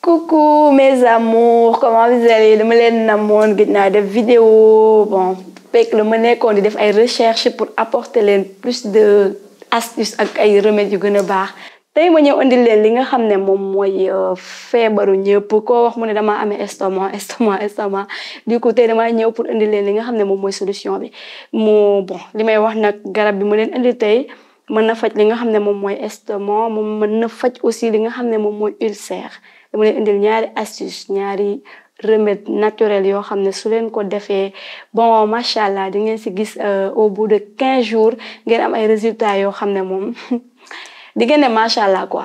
Coucou mes amours, comment vous allez? dama leen namoon gis naa def vidéo bon fekk la ma nekkoon di def ay recherche pour apporter leen plus de astuces ak ay remèdes yu gën a baax tey ma ñëw andil leen li nga xam ne moom mooy feebaru ñëpp koo wax mu ne dama amee estomac du coup tey dama ñëw pour andil leen li nga xam ne moom mooy solution bi bon li may wax nag garab bi ma leen andil tey mën na faj li nga xam ne moom mooy estomac moom mën na faj aussi li nga xam ne moom mooy ulcère dama leen indil ñaari astuce ñaari remède naturel yoo xam ne su leen ko defee bon macha allah di ngeen si gis au bout de 15 jours ngeen am ay résultats yoo xam ne moom di ngeen ne macha allah quoi.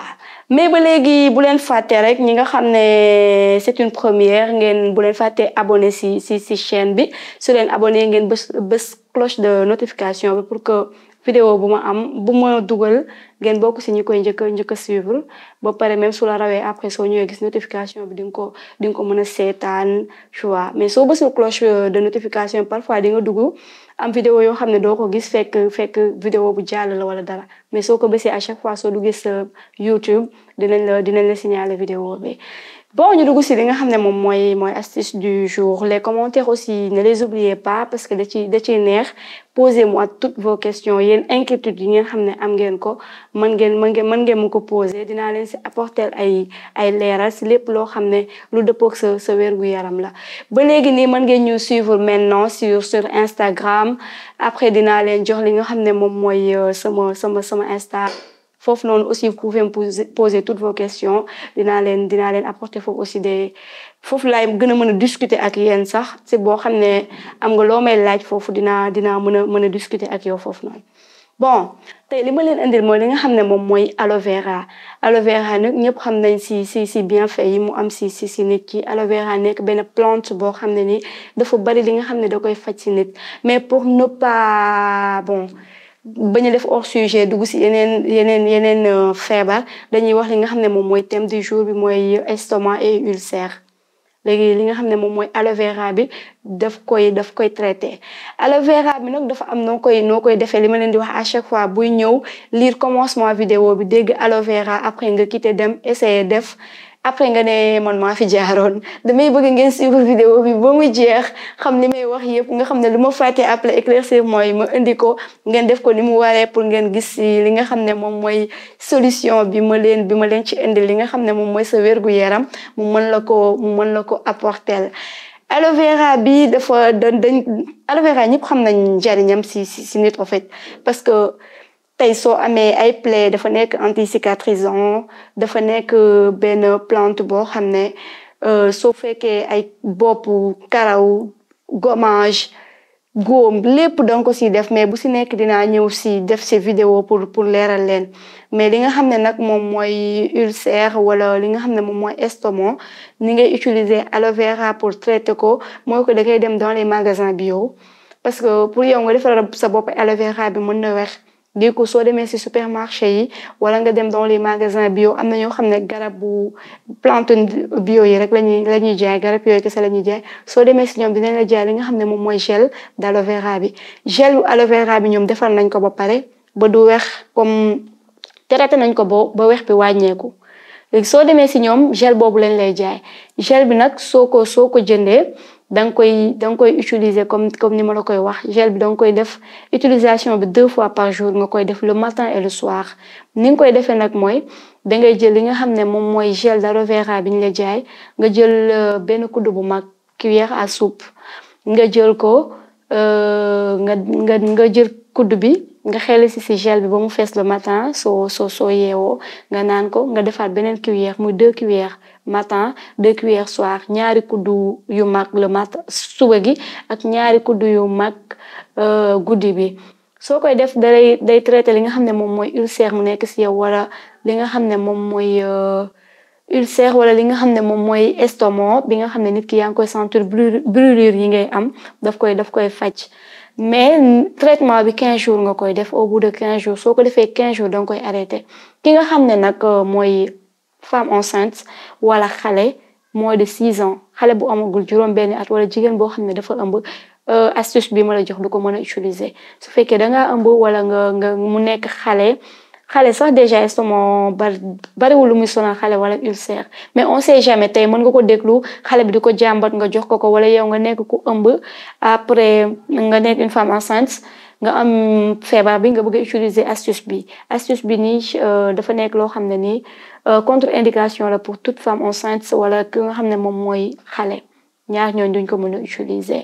mais ba léegi bu leen fàtte rek ñi nga xam ne c'est une première ngeen bu leen fàtte abonné si chaîne bi su leen abonné ngeen bës cloche de notification bi pour que vidéo bu ma dugal ngeen bokk si ñi koy njëkk a suivre ba pare même su la rawee après soo ñëwee gis notification bi di nga ko mën a seetaan tu vois mais soo bësul cloche de notification parfois di nga dugg am vidéo yoo xam ne doo ko gis fekk vidéo bu jàll la wala dara mais soo ko bësee à chaque fois soo duggee sa YouTube dinañ la signaler vidéo bi. bon ñu dugg si li nga xam ne moom mooy astuce du jour les commentaires aussi ne les oubliez pas parce que da ciy neex posez-moi toutes vos questions yéen inquiétudes yi ngeen xam ne am ngeen ko mën ngeen mu ko poser dinaa leen si apporter ay leeral si lépp loo xam ne lu dëppook sa wérgu yaram la. ba léegi nii mën ngeen ñu suivre maintenant sur Instagram après dinaa leen jox li nga xam ne moom mooy sama Insta. foofu noonu aussi vous pouvez me poser toutes vos questions dinaa leen apporter foofu aussi foofu laay gën a mën a discuter ak yéen sax si boo xam ne am nga loo may laaj foofu dinaa mën a discuter ak yow foofu noonu. bon tey li ma leen indil mooy li nga xam ne moom mooy aloe vera nag ñëpp xam nañ si bienfait yi mu am si nit ki aloe vera nekk benn plante boo xam ne ni dafa bari li nga xam ne da koy faj si nit mais pour ne pas bañ a def hors sujet dugg si yeneen feebar dañuy wax li nga xam ne moom mooy thème du jour bi mooy estomac et ulcère léegi li nga xam ne moom mooy aloe vera bi daf koy traité aloe vera bi nag dafa am noo koy defee li ma leen di wax à chaque fois buy ñëw lire commencement vidéo bi dégg aloe vera après nga quitté dem essayer def après nga ne man maa fi jaaroon damay bëgg ngeen suivre vidéo bi ba mu jeex xam li may wax yëpp nga xam ne lu ma fàtte après éclaircir mooy ma indi ko ngeen def ko ni mu waree pour ngeen gis li nga xam ne moom mooy solution bi ma leen ci indi li nga xam ne moom mooy sa wérgu yaram mu mën la ko apporter. aloe vera bi aloe vera ñëpp xam nañ njariñam si nit en fait parce que tey soo amee ay plaies dafa nekk anti-cicatrisant dafa nekk benn plante boo xam ne soo fekkee ay boppu karaw gommage góom lépp danga ko si def mais bu si nekk dinaa ñëw si def si vidéo pour leeral leen mais li nga xam ne nag moom mooy ulcère wala li nga xam ne moom mooy estomac ni ngay utiliser aloe vera pour traiter ko mooy ko da ngay dem dans les magasins bio parce que pour yow nga defar sa bopp aloe vera bi mën na wex du coup soo demee si supermarché yi wala nga dem dans les magasins bio am na ñoo xam ne garab bu plante bio yi rek la ñuy jaay garab yooyu kese la ñuy jaay soo demee si ñoom dinañ la jaay li nga xam ne moom mooy gel d'aloe vera bi gel aloe vera bi ñoom defar nañ ko ba pare ba du wex comme traité nañ ko ba wex bi wàññeeku léegi soo demee si ñoom gel boobu lañ lay jaay gel bi nag soo ko jëndee danga koy utiliser comme ni ma la koy wax gel bi danga koy def utilisation bi 2 fois par jour nga koy def le matin et le soir ni nga koy defee nag mooy dangay jël li nga xam ne moom mooy gel d'aloe vera bi ñu la jaay nga jël benn kuddu bu mag cuillère à soupe nga jël ko nga jël kuddu bi nga xel si gel bi ba mu fees le matin soo yeewoo nga naan ko nga defaat beneen cuillère muy 2 cuillères matin 2 cuillères soir ñaari kuddu yu mag le matin suba gi ak ñaari kuddu yu mag guddi bi soo koy def day traité li nga xam ne moom mooy ulcère mu nekk si yow wala li nga xam ne moom mooy ulcère wala li nga xam ne moom mooy estomac bi nga xam ne nit ki yaa ngi koy sentir brûlure yi ngay am daf koy faj mais traitement bi 15 jours nga koy def au bout de 15 jours soo ko defee 15 jours danga koy arrêté ki nga xam ne nag mooy femme enceinte wala xale moins de 6 ans xale bu amagul juróom-benni at wala jigéen boo xam ne dafa ëmb astuce bi ma la jox du ko mën a utiliser su fekkee dangaa ëmb wala nga mu nekk xale xale sax déjà estomac bariwul lu muy sonal xale wala ulcère mais on sait jamais tey mën nga ko déglu xale bi di ko jàmbat nga jox ko wala yow nga nekk ku ëmb après nga nekk une femme enceinte nga am feebar bi nga bëgg a utiliser astuce bi nii dafa nekk loo xam ne nii contre-indication la pour toute femme enceinte wala ki nga xam ne moom mooy xale ñaar ñooñu duñ ko mën a utiliser.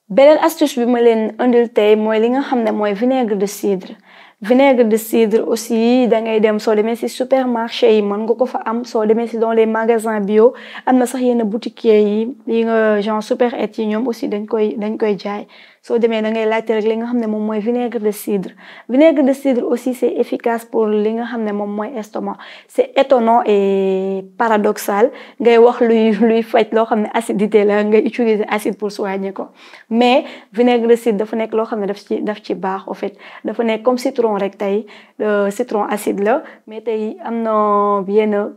beneen astuce bi ma leen indil tey mooy li nga xam ne mooy vinaigre de cidre. vinaigre de cidre aussi da ngay dem soo demee ci supermarché yi mën nga ko fa am soo demee ci dans les magasins bio am na sax yenn boutiquiers yi nga genre Super Et yi ñoom aussi dañ koy jaay soo demee da ngay laajte rek li nga xam ne moom mooy vinaigre de cidre. vinaigre de cidre aussi c'est efficace pour li nga xam ne moom mooy estomac. c'est étonnant et paradoxal ngay wax luy faj loo xam ne acidité la ngay utiliser acide pour soigner ko mais vinaigre de cidre dafa nekk loo xam ne daf ci baax au fait dafa nekk comme citron rek tey citron acide la mais tey am na yenn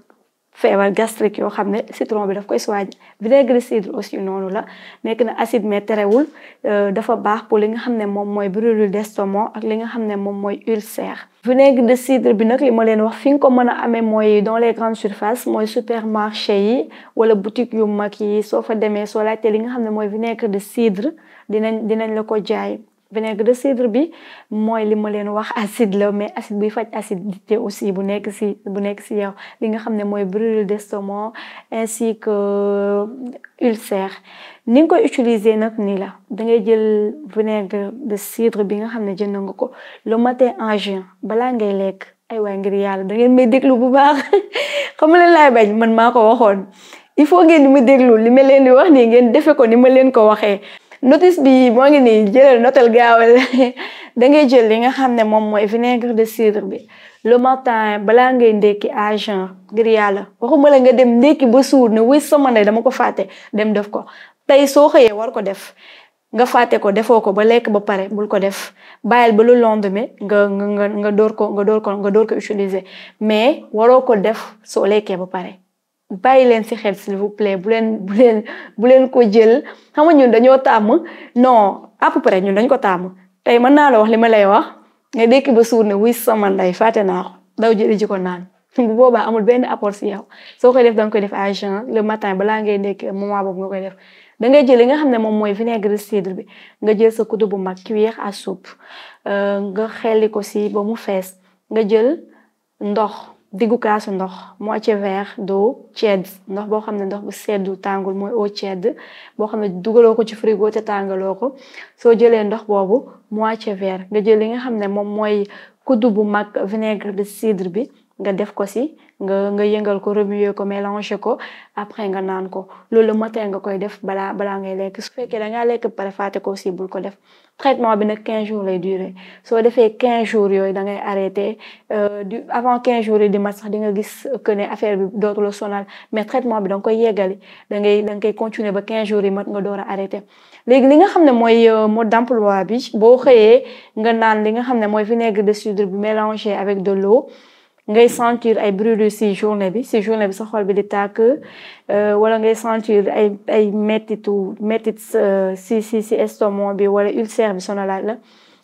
feebar gastrique yoo xam ne citron bi daf koy soigner. vinaigre de cidre aussi noonu la nekk na acide mais terewul dafa baax pour li nga xam ne moom mooy brûlure d'estomac ak li nga xam ne moom mooy ulcère. vinaigre de cidre bi nag li ma leen wax fi nga ko mën a amee mooy dans les grandes surfaces mooy supermarché yi wala boutique yu mag yi soo fa demee soo laajtee li nga xam ne mooy vinaigre de cidre dinañ la ko jaay. vinaigre de cidre bi mooy li ma leen wax acide la mais acide buy faj acidité aussi bu nekk ci yow li nga xam ne mooy brûlure d'estomac ainsi que ulcère. ni nga koy utiliser nag nii la da ngay jël vinaigre de cidre bi nga xam ne jënd nga ko le matin en jeun balaa ngay lekk ay waay ngir yàlla da ngeen may déglu bu baax xam nga leen laay bañ man maa ko waxoon il faut ngeen di ma déglu li ma leen di wax nii ngeen defe ko ni ma leen ko waxee. notice bi moo ngi nii jëlal notal gaawal da ngay jël li nga xam ne moom mooy vinaigre de cidre bi le matin balaa ngay ndekki à jeun ngir yàlla waxuma la nga dem ndekki ba suur ne wuy sama ndey dama ko fàtte dem def ko tey soo xëyee war ko def nga fàtte ko defoo ko ba lekk ba pare bul ko def bàyyil ba le lendemain nga door ko utiliser mais waroo ko def soo lekkee ba pare. bàyyi leen ci xel s'il vous plaît bu leen ko jël xam nga ñun dañoo tàmm non à peu près ñun dañ ko tàmm tey mën naa la wax li ma lay wax nga dékki ba suur ne wuy sama ndey fàtte naa ko daw jëli ji ko naan bu boobaa amul benn apport ci yow soo koy def danga koy def à jeun le matin balaa ngay ndekki moment boobu nga koy def da ngay jël li nga xam ne moom mooy vinaigre de cidre bi nga jël sa kuddu bu mag cuillère à soupe nga xelli ko ci ba mu fees nga jël ndox diggu kaasu ndox moitié verre d'eau tiède ndox boo xam ne ndox bu seddu tàngul mooy eau tiède boo xam ne dugaloo ko ci frigo te tàngaloo ko soo jëlee ndox boobu moitié verre nga jël li nga xam ne moom mooy kuddu bu mag vinaigre de cidre bi nga def ko ci nga yëngal ko remuer ko mélanger ko après nga naan ko loolu le matin nga koy def balaa ngay lekk su fekkee da ngaa lekk pare fàtte ko aussi bul ko def. traitement bi nag 15 jours lay durer soo defee 15 jours yooyu da ngay arrêter avant 15 jours yi di mat sax di nga gis que ne affaire bi dootu la sonal mais traitement bi da nga koy yeggali da nga koy continuer ba 15 jours yi mat nga door a arrêter. léegi li nga xam ne mooy mode d'emploi bi boo xëyee nga naan li nga xam ne mooy vinaigre de cidre bi mélangé avec de l'eau ngay sentir ay brûlures ci journée bi sa xol bi di tàkk wala ngay sentir ay métit ci estomac bi wala ulcère bi sonalaat la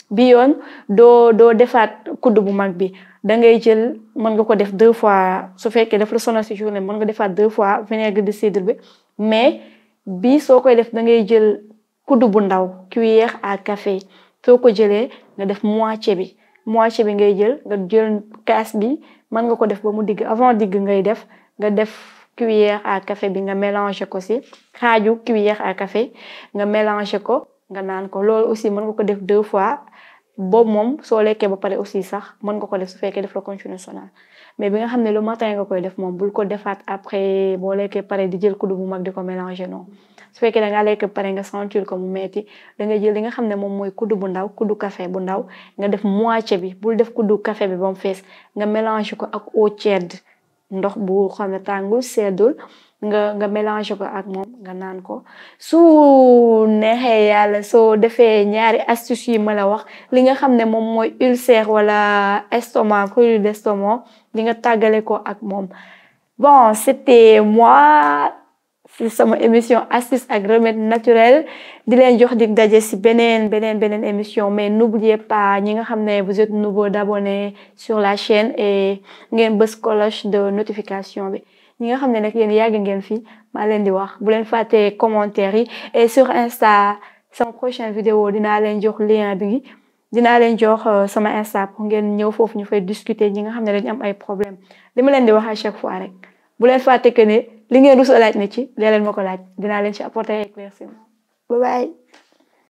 bi yoon doo defaat kudd bu mag bi da ngay jël mën nga ko def 2 fois su fekkee daf la sonal ci journée mën nga defaat 2 fois vinaigre de cidre bi mais bi soo koy def da ngay jël kudd bu ndaw cuillère à café soo ko jëlee nga def moitié bi ngay jël nga jël kaas bi mën nga ko def ba mu digg avant digg ngay def nga def cuillère à café bi nga mélanger ko ci xaaju cuillère à café nga mélanger ko nga naan ko loolu aussi mën nga ko def 2 fois boobu moom soo lekkee ba pare aussi sax mën nga ko def su fekkee def la continuer sonal mais bi nga xam ne le matin nga koy def moom bul ko defaat après boo lekkee pare di jël kudd bu mag di ko mélanger non su fekkee da ngaa lekk pare nga sentir ko mu metti da nga jël li nga xam ne moom mooy kudd bu ndaw kudd café bu ndaw nga def moitié bi bul def kudd café bi ba mu fees nga mélanger ko ak eau tiède ndox bu xam ne tàngul seddul nga mélanger ko ak moom nga naan ko su neexee yàlla soo defee ñaari astuces yi ma la wax li nga xam ne moom mooy ulcère wala estomac brûlure d'estomac li nga tàggale ko ak moom. Bon, c'était moi. si sama émission astuce ak remède naturel di leen jox dig daje si beneen émission mais n'oubliez pas ñi nga xam ne vous êtes nouveau d'abonner sur la chaîne et ngeen bës cloche de notification bi ñi nga xam ne nag yéen yàgg ngeen fi maa leen di wax bu leen fàtte commentaire yi et sur Insta sama prochaine vidéo dinaa leen jox lien bi dinaa leen jox sama Insta pour ngeen ñëw foofu ñu fay discuter ñi nga xam ne dañu am ay problème li ma leen di wax à chaque fois rek bu leen fàtte que ne li ngeen rus a laaj ne ci leen ma ko laaj dinaa leen ci apporter éclaircissement bye bye